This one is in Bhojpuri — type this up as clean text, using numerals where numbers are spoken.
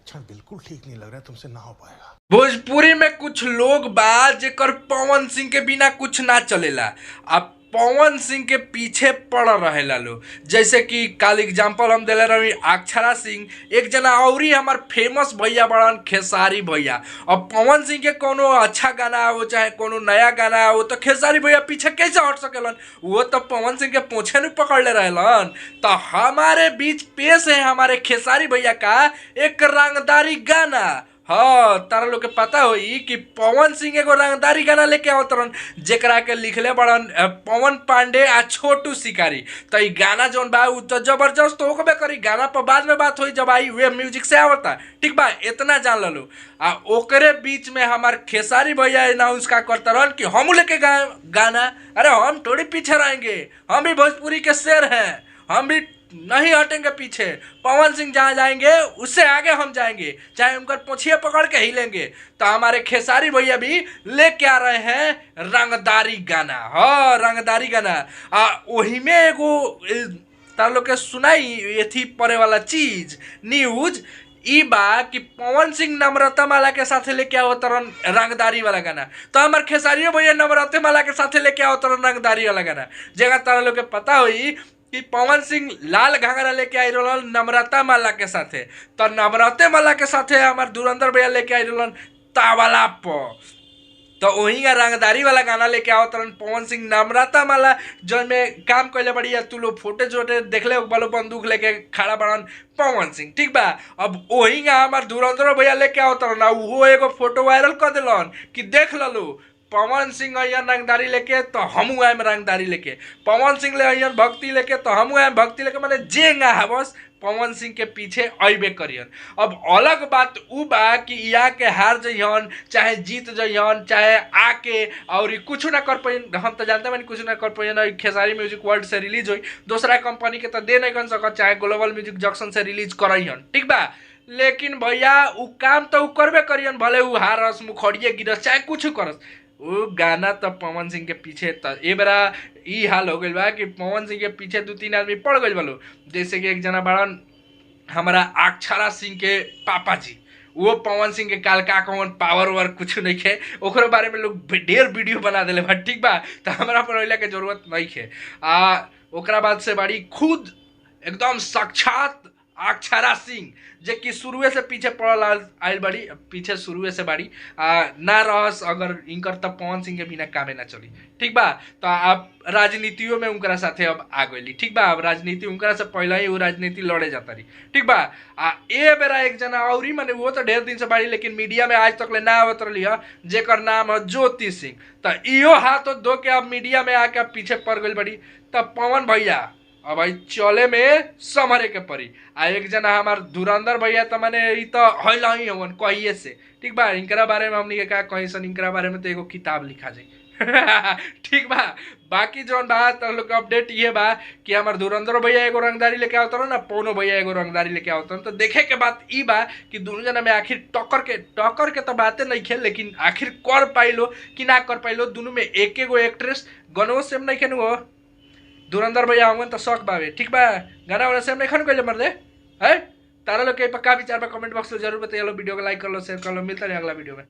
लक्षण बिल्कुल ठीक नहीं लग रहा है, तुमसे ना हो पाएगा। भोजपुरी में कुछ लोग बा जेकर पवन सिंह के बिना कुछ ना चलेला, आ पवन सिंह के पीछे पड़ रहेला लोग। जैसे कि काल एग्जाम्पल हम दिले रही अक्षरा सिंह, एक जना औरी हमार फेमस भैया बड़न खेसारी भैया। अब पवन सिंह के कोनो अच्छा गाना आओ चाहे कोनो नया गाना आओ तो खेसारी भैया पीछे कैसे हट सकेलन, वो तो पवन सिंह के पोछे नहीं पकड़ले रहेलन। तो हमारे बीच पेश है हमारे खेसारी भैया का एक रंगदारी गाना। हाँ, तारा लोग के पता होई कि पवन सिंह एगो रंगदारी गाना लेके आवत रहन, जेकरा के लिखले बड़न पवन पांडे आ छोटू शिकारी। तो ई गाना जौन बा उ तो जबरदस्त होकबे करी, गाना पर बाद में बात होई जब आई वे म्यूजिक से आवता, ठीक बा, इतना जान ललो। आ ओकरे बीच में हमार खेसारी भैया अनाउंस का करता रहन कि हम लेके गाना, अरे हम थोड़ी पीछे रहेंगे, हम भी भोजपुरी के शेर हैं, हम भी नहीं हटेंगे पीछे, पवन सिंह जहाँ जाएंगे उससे आगे हम जाएंगे, चाहे उनका पोछिया पकड़ के हिलेंगे। तो हमारे खेसारी भैया भी लेके आ रहे हैं रंगदारी गाना। हाँ, रंगदारी गाना। आ वही में एगो तार लोग के सुनाई एथी पड़े वाला चीज न्यूज ई बा कि पवन सिंह नम्रता माला के साथे लेके आओ तरन रंगदारी वाला गाना। तो हमार खेसारियो भैया नम्रता माला के साथे लेके आओ तरन रंगदारी वाला गाना। जगह तारा लोग के पता होई कि पवन सिंह लाल घाघरा लेके आई रहलन नम्रता माला के साथे, तो नम्रता माला के साथे हमार धुरंधर भैया लेके आई रहलन तावला पर। तो वही का रंगदारी वाला गाना लेके आओ तरन पवन सिंह नम्रता माला जौन में काम कैले बड़ी, तू लोग फोटे जोटे देखले बलो बंदूक लेके खड़ा बड़न पवन सिंह, ठीक बा। अब वही का हमार धुरंधर भैया लेके आओ तरन, उहो एगो फोटो वायरल कर दिलन कि देख ललू पवन सिंह अइयन रंगदारी लेके तो हमू आएम रंगदारी लेके, पवन सिंह ले अइयन भक्ति लेके तो हमू आएम भक्ति लेके, माने जेंगा है बस पवन सिंह के पीछे अइबे करियन। अब अलग बात उ बा कि या के हार जइहन चाहे जीत जइहन चाहे आके और कुछ ना कर पैन, हम तो जानते बानी कुछ ना कर पैन। खेसारी म्यूजिक वर्ल्ड से रिलीज होई, दूसरा कंपनी के तो दे नहीं कर सकत, चाहे ग्लोबल म्यूजिक जंक्शन से रिलीज करइहन, ठीक बा। लेकिन भैया उ काम तो उ करबे करियन, भले उ हारस मुखड़िए गिरस चाहे कुछ करस, वो गाना तो पवन सिंह के पीछे। तो ए बेरा ई हाल हो गइल बा कि पवन सिंह के पीछे 2-3 आदमी पड़ गइल बालो। जैसे कि एक जना बड़न हमारा अक्षरा सिंह के पापा जी, वो पवन सिंह के काल का कौन पावर वावर कुछ नहीं है, ओकरो बारे में लोग ढेर वीडियो बना दिले बा, ठीक बा। तो हमारा पर के जरूरत नहीं है। आ ओकरा बाद से बड़ी खुद एकदम साक्षात अक्षरा सिंह जे कि शुरुए से पीछे पड़ल आयल बड़ी, पीछे शुरुए से बाड़ी ना रहस अगर इनकर तब पवन सिंह के बिना कामे ना चली, ठीक बा। तो आप राजनीतियों में उनकरा साथे अब आ गई, ठीक बा। अब राजनीति उनकरा से पहले ही वो राजनीति लड़े जाता रही, ठीक बा। आ ए बेरा एक जना औरी माने वो तो ढेर दिन से बाड़ी लेकिन मीडिया में आज तक ले ना आवत रही है, जेकर नाम है ज्योति सिंह। तो इहो हाथ धो के अब मीडिया में आके पीछे पड़ गई बड़ी। तब पवन भैया अब भाई चले में समरे के परी। आ एक जना हमार धुरंधर भैया तो माने ई तो हल ही हवन कहिए से, ठीक बा। इनकरा बारे में हमनी के का कहीं सन, इनकरा बारे में तो एगो किताब लिखा जाई ठीक बा। बाकी जौन बा तो लोग के अपडेट ये बा कि हमार धुरंधर भैया एगो रंगदारी लेके आवत रहन ना पवनो भैया एगो रंगदारी लेके आवत रहन। तो देखे के बात ई बा कि दोनों जना में आखिर टक्कर के तो बातें नहीं खे, लेकिन आखिर कर पाइलो कि ना कर पाइलो। दोनों में एक एगो एक्ट्रेस गनो सेम नहीं खेनु हो, धुरंधर भैया होंगे तो शौक बावे, ठीक बा। गाना वाला सेम नहीं खानु कैले मर्दे है। तारा लोग के पक्का विचार बा कमेंट बॉक्स में जरूर बताइए। वीडियो को लाइक कर लो, शेयर कर लो। मिलता है अगला वीडियो में।